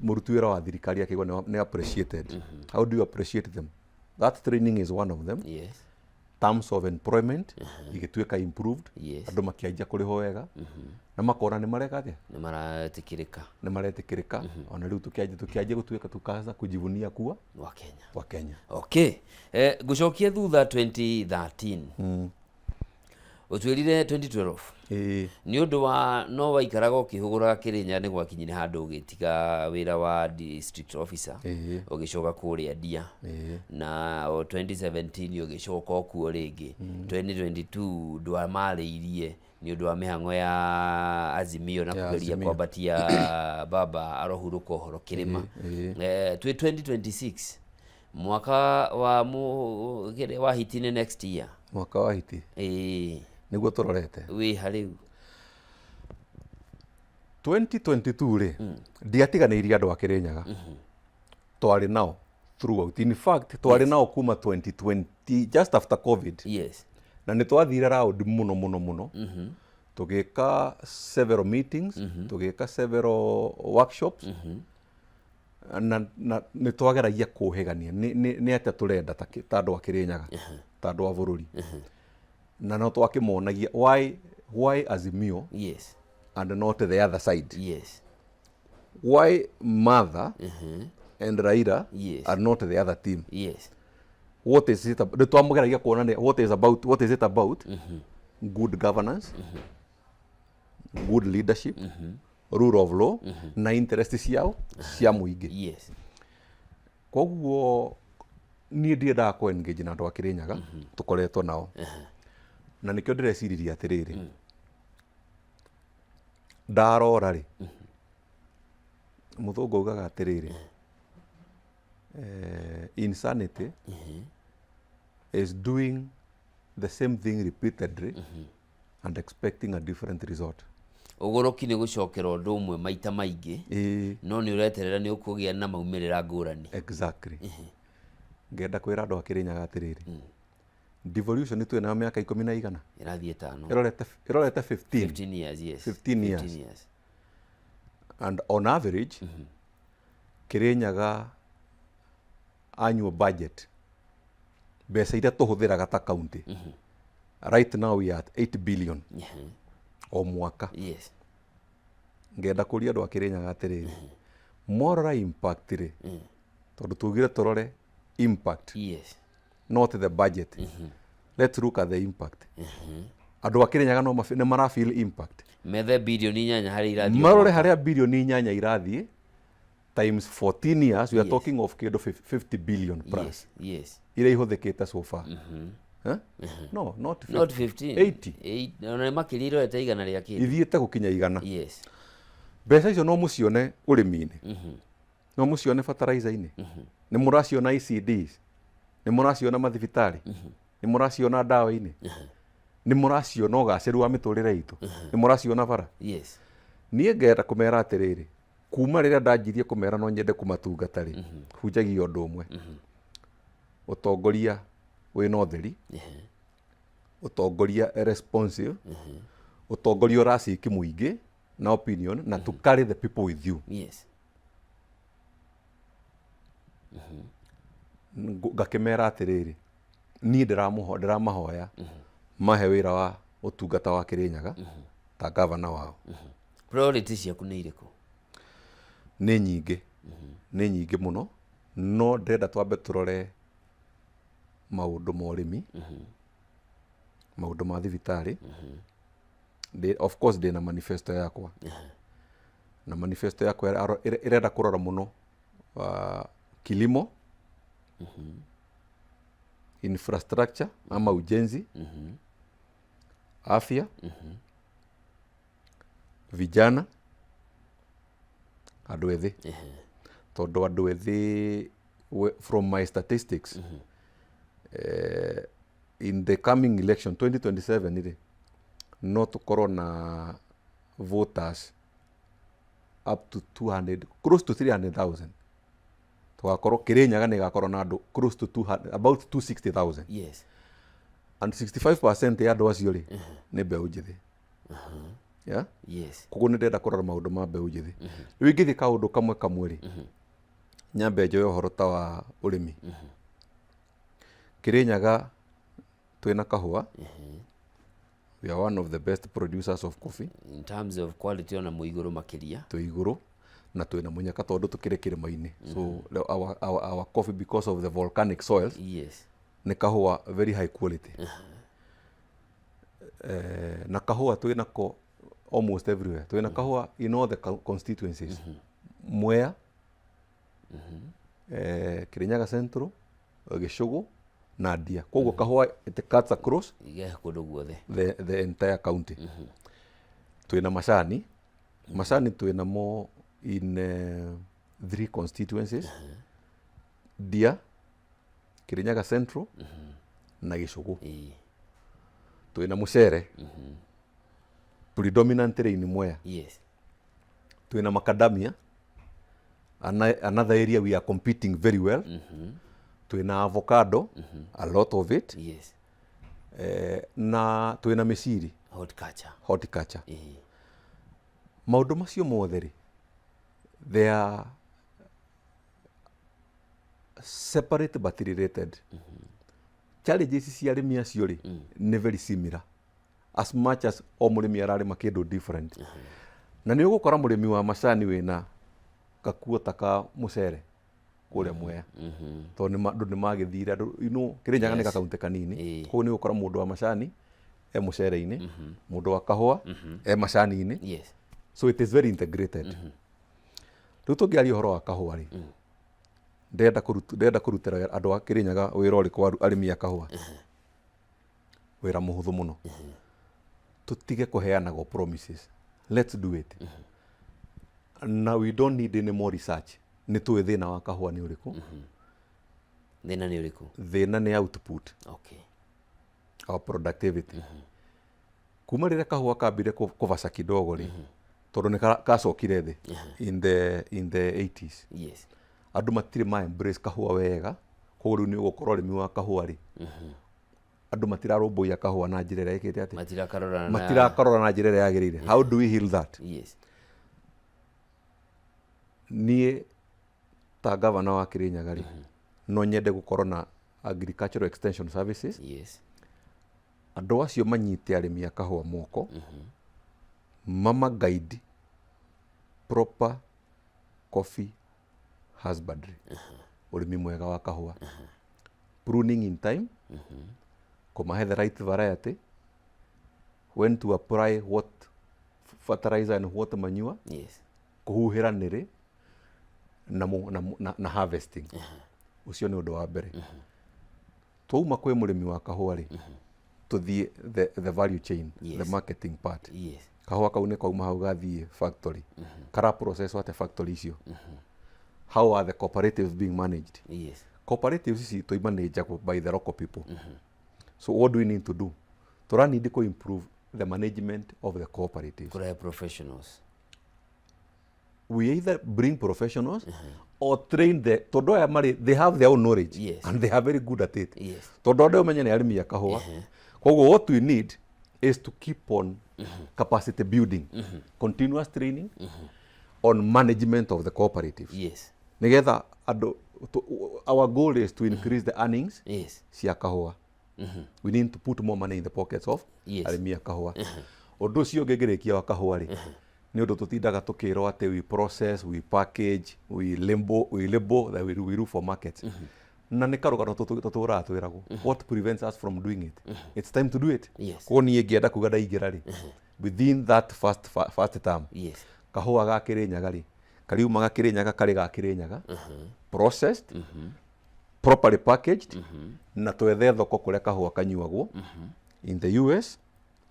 Mũruti wĩra wa thirikari akĩigua nĩ appreciated. How do you appreciate them? That training is one of them. Terms of employment igĩtuĩka improved. Andũ makĩanjia kũrĩhwo wega na makona nĩ mareka atĩa? Nĩ maretĩkĩrĩka. Nĩ maretĩkĩrĩka. Ona rĩu tũkĩanjia gũtuĩka tukaanza kujivunia kuwa wa Kenya. Wa Kenya. Okay, ngũcokia thutha 2013, ũtwĩrire 2012. Ĩĩ. Nĩ ũndũ wa no waikaraga ũkĩhũgũraga Kĩrĩnyaga, nĩ gwakinyire handũ ũgĩtiga wĩra wa district officer. Ũgĩcoka kũrĩa Ndia. Na o 2017 ũgĩcoka o kuo rĩngĩ. 2022 ndwamarĩirie nĩ ũndũ wa mĩhang'o ya Azimio na Ya kũgeria Azimio. kwambatia baba arohurũka ũhoro kĩrĩma. Twĩ 2026, mwaka wa mu kĩrĩa wa hiti nĩ next year. Mwaka wa hiti. Ĩĩ. Nĩguo tũrorete. Wĩ harĩu? 2022 rĩ, ndiatiganĩirie andũ a Kĩrĩnyaga. Twarĩ nao throughout. In fact, twarĩ nao kuma 2020, just after COVID. Na nĩ twathire round mũno mũno mũno, tũgĩka several meetings, tũgĩka several workshops, na nĩ twageragia kũhĩgania nĩ atĩa tũrenda ta andũ a Kĩrĩnyaga, ta andũ a bũrũri, na no twakĩmonagia why Azimio and not the other side, why Martha and Raila are not the other team. What is it nĩ twamũgeragia kuonania what is it about good governance, good leadership, rule of law na interest ciao cia mũingĩ. Koguo niĩ ndiendaga kũ engage na andũ a Kĩrĩnyaga, tũkoretwo nao, na nĩkĩo ndĩreciririe atĩrĩrĩ, ndarora rĩ, mũthũngũ augaga atĩrĩrĩ, insanity is doing the same thing repeatedly and expecting a different result. Ũgũrũki nĩ gũcokera ũndũ ũmwe maita maingĩ, no nĩ ũreterera nĩ ũkũgĩa na maumĩrĩra ngũrani. Exactly. Ngenda kwĩra andũ a Kĩrĩnyaga atĩrĩrĩ, devolution twĩ nayo mĩaka 10 na igana. Ĩrathiĩ ĩtano. Ĩrorete 15. 15 years, yes. 15 years. 15 years. And on average, Kĩrĩnyaga annual budget, mbeca iria tũhũthĩraga ta county, right now we are at 8 billion o mwaka. Ngenda kũria andũ a Kĩrĩnyaga atĩrĩrĩ, mwarora impact rĩ, tondũ tugire tũrore impact, not the budget, let's look at the impact. Andũ a Kĩrĩnyaga no nĩ mara feel impact? Methe birioni 8 harĩa irathiĩ o Marore mwaka. Harĩa birioni 8 irathiĩ times 14 years, we are talking of kĩndũ 50 billion plus iria ihũthĩkĩte so far. Huh? No, not 50. Not 15. 80. Ona nĩ makĩria, irorete igana rĩa kĩndũ. Ithiĩte gũkinya 100. Mbeca icio no mũcione ũrĩmi-inĩ, no mũcione fertilizer-inĩ, nĩ mũraciona ECDs, nĩ mũraciona mathibitarĩ, nĩ mũraciona ndawa-inĩ, nĩ mũraciona ũgacĩru wa mĩtũrĩre itũ, nĩ mũraciona bara. Niĩ ngenda kũmera atĩrĩrĩ, kuma rĩrĩa ndanjirie kũmera no nyende kũmatungata rĩ, hunjagia ũndũ ũmwe: ũtongoria wĩna ũtheri, ũtongoria responsive, ũtongoria ũraciki mũingĩ na opinion na to carry the people with you. Ngakĩmera atĩrĩrĩ, niĩ ndĩramahoya mahe wĩra wa ũtungata wa Kĩrĩnyaga ta gavana wao. Priority ciaku nĩ irĩkũ? Nĩ nyingĩ, nĩ nyingĩ mũno. No ndĩrenda twambe tũrore maũndũ ma ũrĩmi, maũndũ ma thibitarĩ. Of course ndĩna manifesto yakwa, na manifesto yakwa ĩrenda kũrora mũno kilimo, infrastructure ama ujenzi, afya, vijana, andũ ethĩ, tondũ andũ ethĩ from my statistics, in the coming election 2027 rĩ, no tũkorwo na voters up to 200, close to 300,000. Tũgakorwo Kĩrĩnyaga nĩ ĩgakorwo na andũ close to 200, about 260,000. And 65% ya andũ acio rĩ, nĩ mbeũ njĩthĩ, yeah? Yes. Koguo nĩ ndĩrenda kũrora maũndũ ma mbeũ njĩthĩ. Rĩu ingĩthiĩ kaũndũ kamwe kamwe rĩ, nyambe njoe ũhoro ta wa ũrĩmi. Kĩrĩnyaga twĩna kahũa. We are one of the best producers of coffee. In terms of quality ona mwĩ igũrũ makĩria. Twĩ igũrũ na twĩna mũnyaka tondũ tũkĩrĩ kĩrĩma-inĩ. So our coffee, because of the volcanic soils, nĩ kahũa very high quality. Na kahũa twĩnako almost everywhere. Twĩna kahũa in all the constituencies, Mwea, Kirinyaga Central, Gĩcũgũ na Ndia. Koguo kahũa, it cuts across Ige kũndũ guothe. the entire county. Twĩna macani. Macani twĩnamo in three constituencies, Ndia, Kirinyaga Central na Gĩcũgũ. Twĩna mũcere predominantly in Mwea. Twĩna macadamia, another area we are competing very well. Twĩna avocado, a lot of it. Na twĩna mĩciri. Horticulture. Horticulture. Maũndũ macio mothe rĩ, they are separate but related. Challenges cia arĩmi acio rĩ, nĩ very similar, as much as o mũrĩmi ararĩma kĩndũ different. Na nĩ ũgũkora mũrĩmi wa macani wĩna gakuota ka mũcere kũrĩa Mwea, tondũ andũ nĩ magĩthire andũ, Kĩrĩnyaga nĩ gakaunti kanini. Koguo nĩ ũgũkora mũndũ wa macani e mũcere-inĩ, mũndũ wa kahũa e macani-inĩ. So it is very integrated. Rĩu tũngĩaria ũhoro wa kahũa rĩ, ndĩrenda kũrutĩra andũ a Kĩrĩnyaga wĩra ũrĩkũ, arĩmi a kahũa? Wĩra mũhũthũ mũno. Tũtige kũheanagwo promises, let's do it. Na we don't need any more research. Nĩ tũĩ thĩna wa kahũa nĩ ũrĩkũ. Thĩna nĩ ũrĩkũ? Thĩna nĩ output, our productivity. Kuma rĩrĩa kahũa kambire kũbaca kidogo rĩ, tondũ nĩ kacokire thĩ in the 80s, andũ matirĩ ma embrace kahũa wega. Koguo rĩu nĩ ũgũkora ũrĩmi wa kahũa rĩ, andũ matirarũmbũiya kahũa na njĩra ĩrĩa ĩkĩte atĩ Matirakarora na matirakarora na njĩra ĩrĩa yagĩrĩire. How do we heal that? Niĩ ta gavana wa Kĩrĩnyaga rĩ, no nyende gũkorwo na agricultural extension services. Andũ acio manyite arĩmi a kahũa moko, mama guide proper coffee husbandry, ũrĩmi mwega wa kahũa, pruning in time, kũmahe the right variety, when to apply what fertilizer and what manure, kũhuhĩra nĩrĩ, na harvesting. Ũcio nĩ ũndũ wa mbere. Twauma kwĩ mũrĩmi wa kahũa rĩ, tũthiĩ the value chain, the marketing part. Kahũa kau nĩ kauma hau gathiĩ factory, kara process atĩa factory icio? How are the cooperatives being managed? Cooperatives ici tũimanĩnjagwo by the local people. So what do we need to do? Tũra need to improve the management of the cooperatives. Kũrehe professionals. We either bring professionals or train the, tondũ aya marĩ, they have their own knowledge and they are very good at it, tondũ andũ ũmenye nĩ arĩmi a kahũa. Koguo what we need is to keep on capacity building, continuous training on management of the cooperatives, nigetha andũ our goal is to increase the earnings cia kahũa. We need to put more money in the pockets of arĩmi a kahũa. Ũndũ ũcio ũngĩ ngĩrĩkia wa kahũa rĩ, Nĩ ũndũ tũtindaga tũkĩrwo atĩ we process, we package, we label, we label that we look for markets. Na nĩ karũgano tũtũraga twĩragwo. What prevents us from doing it? It's time to do it. Koguo niĩ ngĩenda kuga ndaingĩra rĩ, within that first term, kahũa ga Kĩrĩnyaga rĩ, kariumaga Kĩrĩnyaga karĩ ga Kĩrĩnyaga, processed, properly packaged, na twethe thoko kũrĩa kahũa kanyuagwo in the US,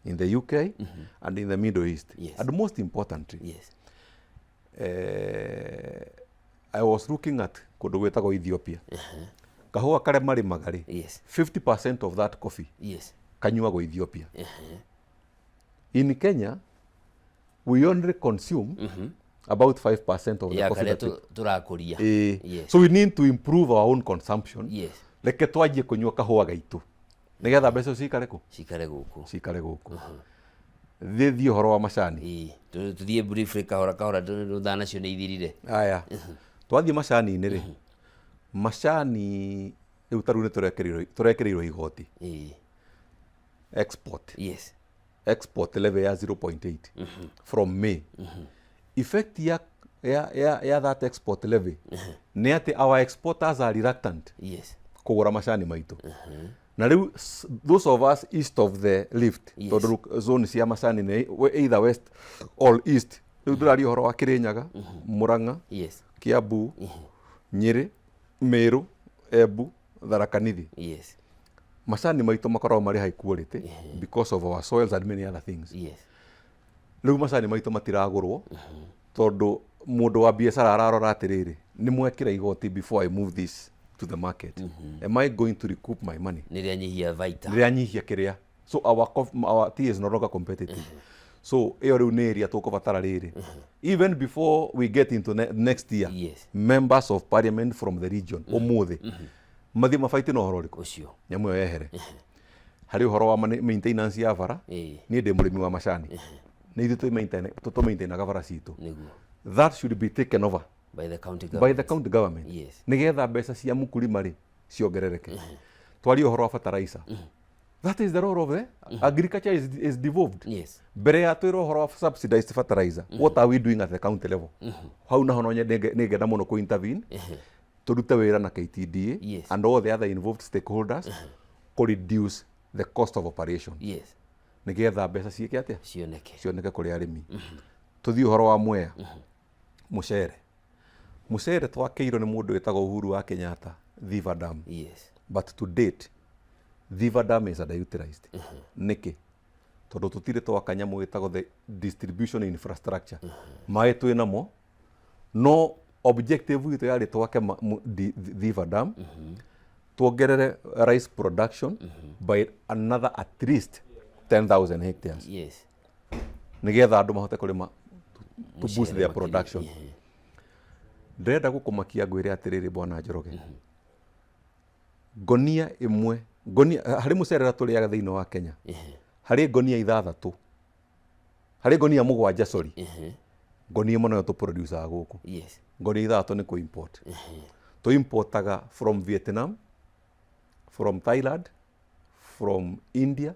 in the UK and in the Middle East. And most importantly, I was looking at kũndũ gwĩtagwo Ethiopia. Kahũa karĩa marĩmaga rĩ, 50% of that coffee kanyuagwo Ethiopia. In Kenya, we only consume about 5% of the ya coffee karĩa that we tũrakũria. So we need to improve our own consumption. Reke twanjie kũnyua kahũa gaitũ nĩgetha mbeca icio cikare kũ? Cikare gũkũ. Cikare gũkũ. Thiĩ ũhoro wa macani. Ĩĩ. Tũthiĩ briefly kahora kahora tondũ thaa nacio nĩ ithirire. Aya, twathiĩ macani-inĩ rĩ, macani rĩu ta rĩu nĩ tũrekĩrĩirwo igoti export, export level ya 0.8 from May. Effect ya that export levy nĩ atĩ our exporters are reluctant kũgũra macani maitũ. Na rĩu those of us east of the Rift, tondũ rĩu zone cia macani nĩ either west or east, rĩu ndĩraria ũhoro wa Kĩrĩnyaga, Mũrang'a, Kiambu, Nyĩrĩ, Meru, Embu, Tharaka Nithi. Macani maitũ makoragwo marĩ high quality because of our soils and many other things. Rĩu macani maitũ matiragũrwo tondũ mũndũ wa biacara ararora atĩrĩrĩ, nĩ mwekĩra igoti before I move this to the market. Am I going to recoup my money? Nĩ rĩanyihia baita. Rĩanyihia kĩrĩa. So our tea is no longer competitive. So ĩyo rĩu nĩ area tũkũbatara rĩrĩ. Even before we get into next year, members of parliament from the region ũmũthĩ mathiĩ mabaiti na ũhoro ũrĩkũ? Ũcio. Nyamũ ĩyo yehere. Harĩ ũhoro wa maintenance ya bara. Niĩ ndĩ mũrĩmi wa macani. Nĩ ithuĩ tũmaintainaga bara citũ. That should be taken over by the county by the government. County government. Nĩgetha mbeca cia mũkulima rĩ ciongerereke. Twarie ũhoro wa fertilizer. That is the role of the agriculture is devolved. Mbere ya twĩrwo ũhoro wa subsidized fertilizer, what are we doing at the county level? Hau naho no nyende nĩngenda mũno kũ intervene, tũrute wĩra na KTDA and all the other involved stakeholders kũ reduce the cost of operation. Nĩgetha mbeca ciĩke atĩa? Cioneke. Cioneke kũrĩ arĩmi. Tũthiĩ ũhoro wa Mwea. Mũcere. Mũcere twakĩirwo nĩ mũndũ wĩtagwo Uhuru wa Kenyatta, Thiva Dam. But to date, Thiva Dam is underutilized. Nĩkĩ? Tondũ tũtirĩ twaka nyamũ ĩtagwo the distribution infrastructure. Maĩ twĩ namo, no objective itũ yarĩ twake Thiva Dam, tuongerere rice production by another at least 10,000 hectares. Nĩgetha andũ mahote kũrĩma to boost Mũcere their makĩria. Production. Ndĩrenda gũkũmakia ngwĩre atĩrĩrĩ, bwana Njoroge. Ngonia ĩmwe, ngonia harĩ mũcere ũrĩa tũrĩaga thĩinĩ wa Kenya, harĩ ngonia ithathatũ, harĩ ngonia mũgwanja, sorry, ngonia ĩmwe noyo tũproducaga gũkũ. Ngonia ithathatũ nĩ kũ-import. Tũ-importaga from Vietnam, from Thailand, from India,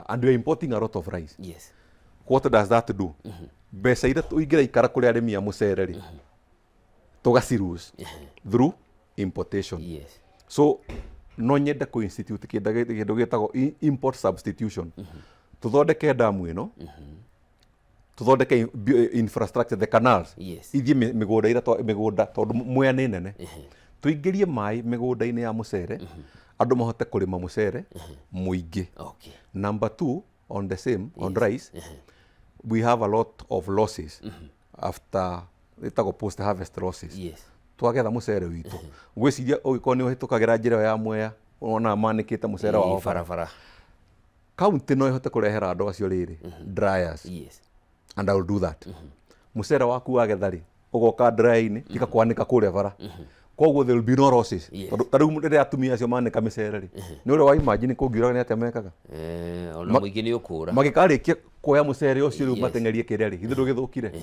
and we are importing a lot of rice. What does that do? Mbeca iria ingĩraikara kũrĩ arĩmi a mũcere rĩ, tũgaciruse through importation. So no nyende kũ institute kĩndũ gĩtagwo import substitution. Tũthondeke damu ĩno, tũthondeke infrastructure, the canals, ithiĩ mĩgũnda ĩrĩa mĩgũnda, tondũ Mwea nĩ nene, tũingĩrie maĩ mĩgũnda-inĩ ya mũcere, andũ mahote kũrĩma mũcere mũingĩ. Number two, on the same, on rice, we have a lot of losses after, ĩtagwo post harvest losses. Twagetha mũcere witũ, ngwĩciria ũngĩkorwo nĩ ũhĩtũkagĩra njĩra ĩyo ya Mwea, wonaga manĩkĩte mũcere wao barabara. County no ĩhote kũrehera andũ acio rĩrĩ dryers. And I will do that. Mũcere waku wagetha rĩ, ũgoka dry-inĩ, tiga kwanĩka kũrĩa bara, koguo there will be no losses. Tondũ ta rĩu rĩrĩa atumia acio manĩka mĩcere rĩ, nĩ ũrĩa wa imagine kũngiuraga nĩ atĩa mekaga? Ona mũingĩ nĩ ũkũra. Magĩkarĩkia kuoya mũcere ũcio rĩu mateng'erie kĩrĩa rĩ, githĩ ndũgĩthũkire?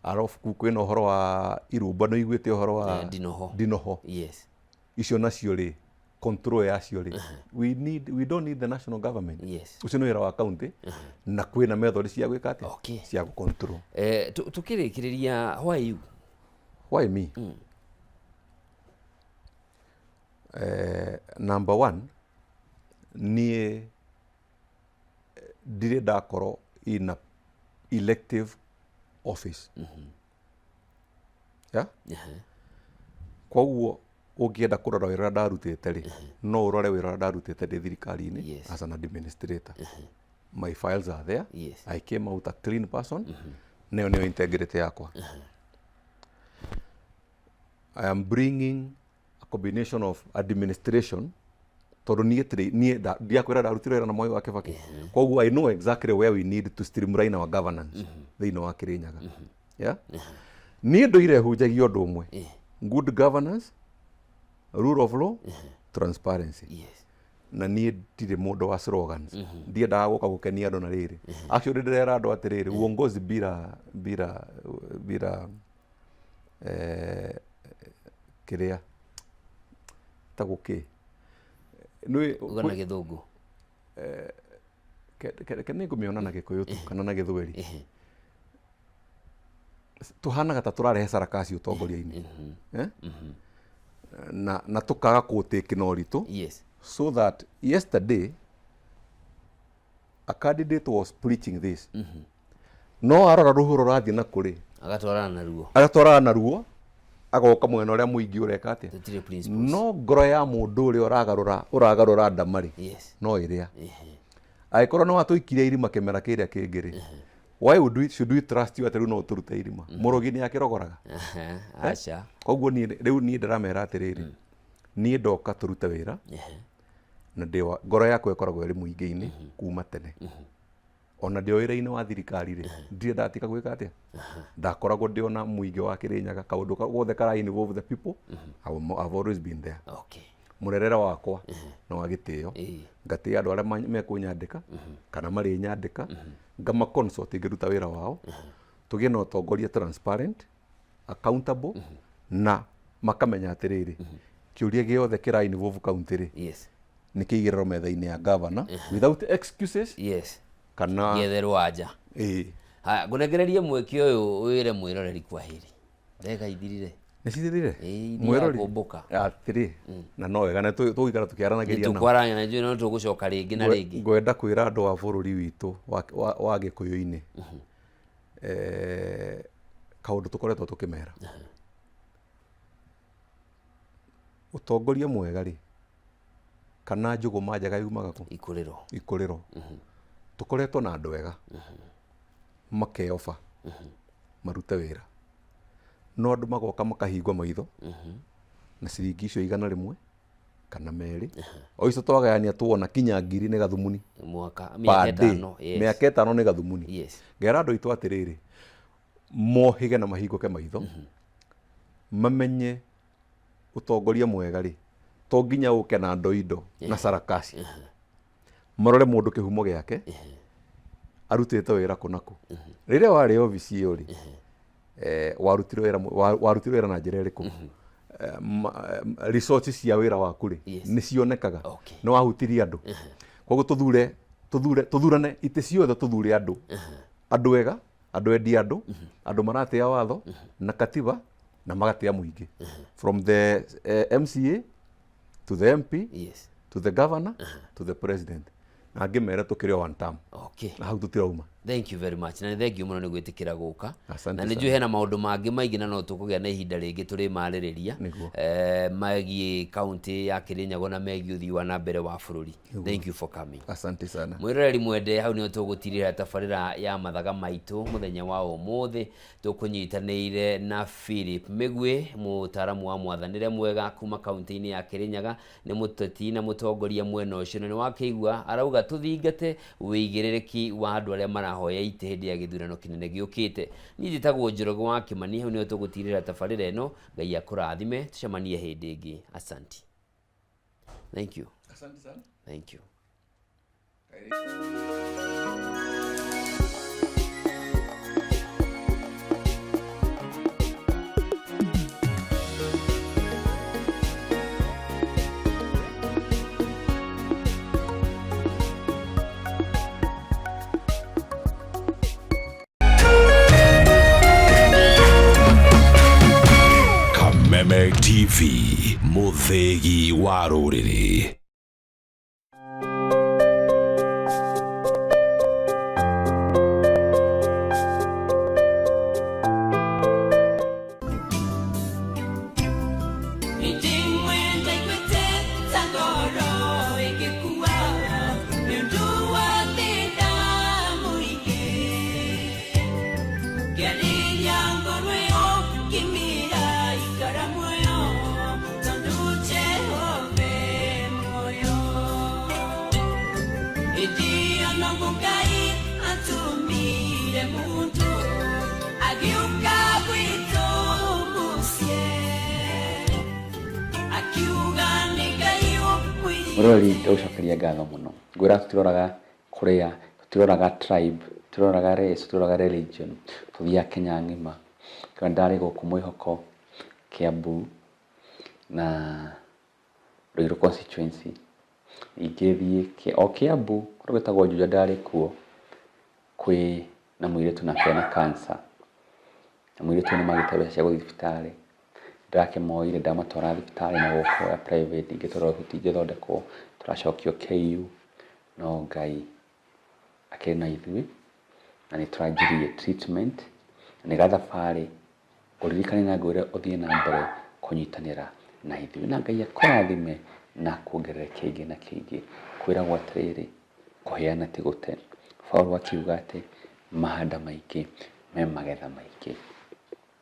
Arabu kuu kwĩna ũhoro wa irumba, nĩ ũiguĩte ũhoro wa Ndinoho. Ndinoho. Icio nacio rĩ, Control yacio rĩ, we don't need the national government. Ũcio nĩ wĩra wa county na kwĩna method cia gwĩka atĩa, cia gũ control. Tukĩrĩkĩrĩria, why you? Why me? Number one, niĩ ndirĩ ndakorwo in a elective office, yeah? Koguo ũngĩenda kũrora wĩra ũrĩa ndarutĩte rĩ, no ũrore wĩra ũrĩa ndarutĩte ndĩ thirikari-inĩ as an administrator. My files are there. I came out a clean person. Nayo nĩyo integrity yakwa. I am bringing a combination of administration, tondũ niĩ niĩ ndiakwĩra ndarutire wĩra na Mwai wa Kibaki. Koguo I know exactly where we need to streamline our governance thĩinĩ wa Kirinyaga. Yeah? Niĩ ndũire hunjagia ũndũ ũmwe: good governance, rule of law, transparency. Na niĩ ndirĩ mũndũ wa slogans. Ndiendaga gũka gũkenia andũ na rĩrĩ. Actually, ndĩrera andũ atĩrĩrĩ, uongozi bila kĩrĩa tagwo kĩ? Nĩ Uga na Gĩthũngũ. Nĩ ngũmĩona na Gĩkũyũ tu kana na Gĩthweri. Tũhanaga ta tũrarehe sarakasi ũtongoria-inĩ, eh? Na tũkaga kũũtĩki na ũritũ, so that yesterday a candidate was preaching this, no arora rũhuro rũrathiĩ na kũrĩ, agatwarana naruo. Agatwarana naruo, agoka mwena ũrĩa mũingĩ ũreka atĩa? Tũtirĩ principles. No ngoro ya mũndũ ũrĩa ũragarũra ndama rĩ, no ĩrĩa angĩkorwo nĩ watũikirie irima kĩmera kĩrĩa kĩngĩ rĩ, why should we trust you atĩ rĩu no ũtũrute irima? Mũrogi nĩ akĩrogoraga. Aca. Koguo niĩ rĩu niĩ ndĩramera atĩrĩrĩ, niĩ ndoka tũrute wĩra na ngoro yakwa ĩkoragwo ĩrĩ mũingĩ-inĩ kuma tene. Ona ndĩ o wĩra-inĩ wa thirikari rĩ, ndirĩ ndatiga gwĩka atĩa, ndakoragwo ndĩ ona mũingĩ wa Kĩrĩnyaga. Kaũndũ gothe kara involve the people, I've always been there. Mũrerere wakwa nĩ wa gĩtĩo. Ngatĩĩa andũ arĩa mekũnyandĩka kana marĩnyandĩka, ngama consult ngĩruta wĩra wao, tũgĩe na ũtongoria transparent, accountable, na makamenya atĩrĩrĩ, kĩũria gĩothe kĩra involve county rĩ, nĩ kĩigĩrĩrwo metha-inĩ ya governor without excuses kana gĩetherwo anja. Ĩĩ. Haya, ngũnengererie mweke ũyũ wĩre mwĩroreri kwaheri. Ndagĩka ithirire. Nĩ cithirire? Ĩĩ, Mwĩrori kũmbũka. Atĩrĩ, na no wega na tũgũikara tũkĩaranagĩria nao. Tũkwarania na njũĩ no tũgũcoka rĩngĩ na rĩngĩ. Ngwenda kwĩra andũ a bũrũri witũ wa Gĩkũyũ-inĩ, kaũndũ tũkoretwo tũkĩmera, ũtongoria mwega rĩ, kana njũgũma njega yumaga kũ? Ikũrĩro. Ikũrĩro. Tũkoretwo na andũ ega makeoba marute wĩra, no andũ magoka makahingwo maitho na ciringi icio 100 kana 2, o icio twagayania tuona kinya 1000 nĩ gathumuni. Mwaka Per mĩaka day. 5. Yes. Mĩaka 5 nĩ gathumuni. Ngera andũ aitũ atĩrĩrĩ, mohĩge na mahingũke maitho, mamenye ũtongoria mwega rĩ, to nginya ũke na ndoindo na sarakasi. Marore mũndũ kĩhumo gĩake, arutĩte wĩra kũ na kũ. Rĩrĩa warĩ obici ĩyo rĩ, warutire wĩra na njĩra ĩrĩkũ? Resources cia wĩra waku rĩ, nĩ cionekaga? Nĩ wahutirie andũ? Koguo tũthure tũthurane itĩ ciothe, tũthure andũ ega, andũ endi andũ, andũ maratĩa watho na katiba na magatĩa mũingĩ, from the MCA to the MP to the governor to the president, na ngĩmere tũkĩrĩ o one term na hau tũtirauma. Thank you very much, na nĩ thank you mũno nĩ gwĩtĩkĩra gũka. Asante Na nĩ sana. njũĩ hena maũndũ mangĩ maingĩ na no tũkũgĩa na ihinda rĩngĩ tũrĩmarĩrĩria megiĩ kaunti ya Kĩrĩnyaga na megiĩ ũthii wa na mbere wa bũrũri. Thank you for coming. Asante sana. Mwĩroreri mwende, hau nĩho tũgũtirĩra tabarĩra ya Mathaga Maitũ mũthenya wa ũmũthĩ. Tũkũnyitanĩire na Philip Mĩgwi, mũtaaramu wa mwathanĩre mwega kuma kaunti-inĩ ya Kĩrĩnyaga, nĩ mũteti na mũtongoria mwena ũcio, na nĩ wakĩigua arauga tũthingate wĩigĩrĩrĩki wa andũ arĩa marahoya itĩ hĩndĩ ya gĩthurano kĩnene gĩũkĩte. Niĩ njĩtagwo Njoroge wa Kĩmani. Hau nĩho tũgũtirĩra tabarĩra ĩno. Ngai akũrathime, tũcemanie hĩndĩ ĩngĩ. Asanti, thank you. Asante sana. Thank you. TV, mũthĩgi wa rũrĩrĩ. Mũrori, ndagũcokeria ngatho mũno. Ngwĩra tũtiroraga kũrĩa, tũtiroraga tribe, tũtiroraga race, tũtiroraga religion, tũthiaga Kenya ng'ima. Kĩo ndarĩ gũkũ Mwĩhoko, Kiambu na Ruiru constituency. Ningĩ thiĩ o Kiambu kũndũ gwĩtagwo Juja ndarĩ kuo, kwĩ na mũirĩtu nake ena cancer. Na mũirĩtu ũyũ nĩ magĩte mbeca cia gũthiĩ thibitarĩ. Ndĩrakĩmoire ndamatwara thibitarĩ na gũkũ ya private, ningĩ tondũ tũtingĩthondekwo tũracokio KU, no Ngai akĩrĩ na ithuĩ na nĩ tũranjirie treatment na nĩ gathabarĩ. Ngũririkanie na ngwĩre ũthiĩ na mbere kũnyitanĩra na ithuĩ na Ngai akũrathime na akuongerere kĩngĩ na kĩngĩ. Kwĩragwo atĩrĩrĩ, kũheana ti gũte. Paũlũ akiuga atĩ mahanda maingĩ me magetha maingĩ.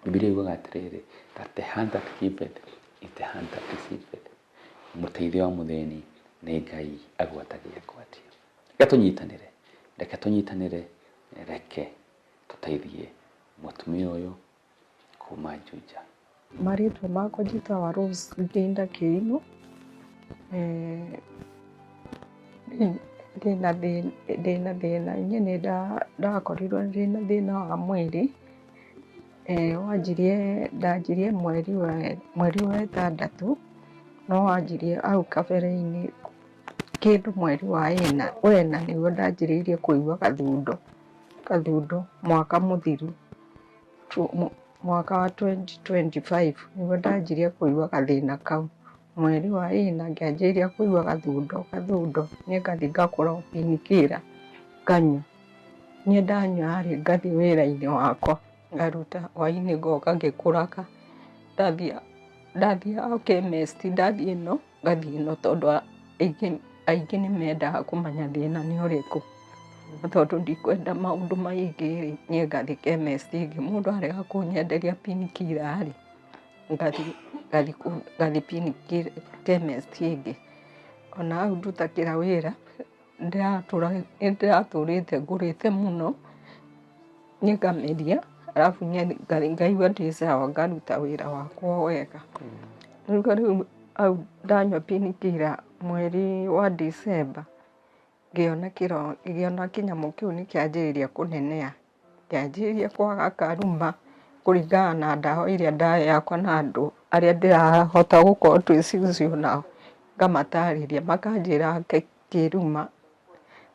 Bibilia yugaga atĩrĩrĩ, that the hand that giveth is the hand that receiveth. Mũteithia wa mũthĩni nĩ Ngai agwatagia ngwatia. Reke tũnyitanĩre, reke tũnyitanĩre, reke tũteithie mũtumia ũyũ kuma Juja. Marĩtwa makwa njĩtagwo Rose Ndinda Kĩrimũ. Ndĩna thĩna, niĩ nĩ ndakorirwo ndĩna thĩna wa mwĩrĩ. Wanjirie, ndanjirie mweri wa ĩtandatũ, no wanjirie hau kabere-inĩ kĩndũ mweri wa ĩna nĩguo ndanjĩrĩirie kũigua gathundo mwaka mũthiru, mwaka wa 2025 nĩguo ndanjirie kũigua gathĩna kau. Mweri wa ĩna ngĩanjĩrĩria kũigua gathundo, niĩ ngathiĩ ngagũra painkiller nganyua. Niĩ ndanyua rĩ, ngathiĩ wĩra-inĩ wakwa ngaruta, hwaĩ-inĩ ngoka ngĩkũraga. Ndathiĩ chemist, ndathiĩ ĩno ngathiĩ ĩno tondũ aingĩ nĩ mendaga kũmenya thĩna nĩ ũrĩkũ. No tondũ ndikwenda maũndũ maingĩ rĩ, niĩ ngathiĩ chemist ĩngĩ. Mũndũ arega kũnyenderia painkiller rĩ, ngathiĩ chemist ĩngĩ. Ona hau ndutagĩra wĩra, nĩndĩratũrĩte ngũrĩte mũno, niĩ ngameria, arabu ngaigua ndĩ sawa ngaruta wĩra wakwa wega. Rĩu hau ndanyua painkiller mweri wa December, ngĩona kĩnyamũ kĩu nĩkĩanjĩrĩria kũneneha, kĩanjĩrĩria kwaga karuma kũringana na ndawa iria ndaheagwo na andũ arĩa ndĩrahota gũkorwo twĩ cucu nao, ngamatarĩria makanjĩra kĩruma,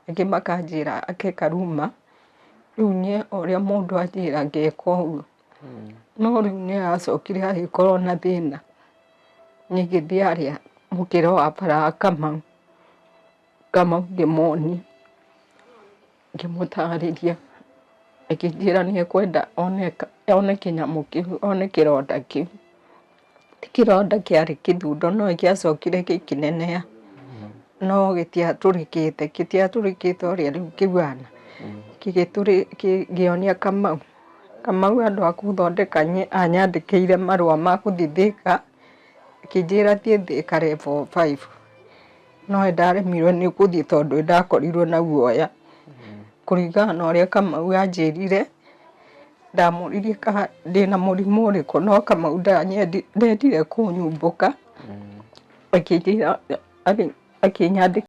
angĩ makanjĩra ake karuma, rĩu niĩ o ũrĩa mũndũ anjĩra ngeka ũguo. No rĩu nĩ acokire agĩkorwo na thĩna, niĩ ngĩthiĩ harĩa mũkĩra wa bara wa Kamau, Kamau ngĩmuonia, ngĩmũtarĩria, akĩnjĩra nĩ ekwenda one kĩnyamũ kĩu, one kĩronda kĩu. Ti kĩronda kĩarĩ kĩthundo no gĩacokire gĩkĩneneha, no gĩtiatũrĩkĩte, gĩtiatũrĩkĩte ũrĩa rĩu kĩhuana. Ngĩonia Kamau, Kamau handũ ha gũthondeka anyandĩkĩire marũa ma gũthiĩ Thĩka, akĩnjĩra thiĩ Thĩka level 5. No nĩndaremirwo nĩ gũthiĩ tondũ nĩndakorirwo na guoya. Kũringana na ũrĩa Kamau anjĩrire, ndamũririe kana ndĩna mũrimũ ũrĩkũ, no Kamau ndendire kũnyumbũka, akĩnjĩra akĩnyandĩkĩra.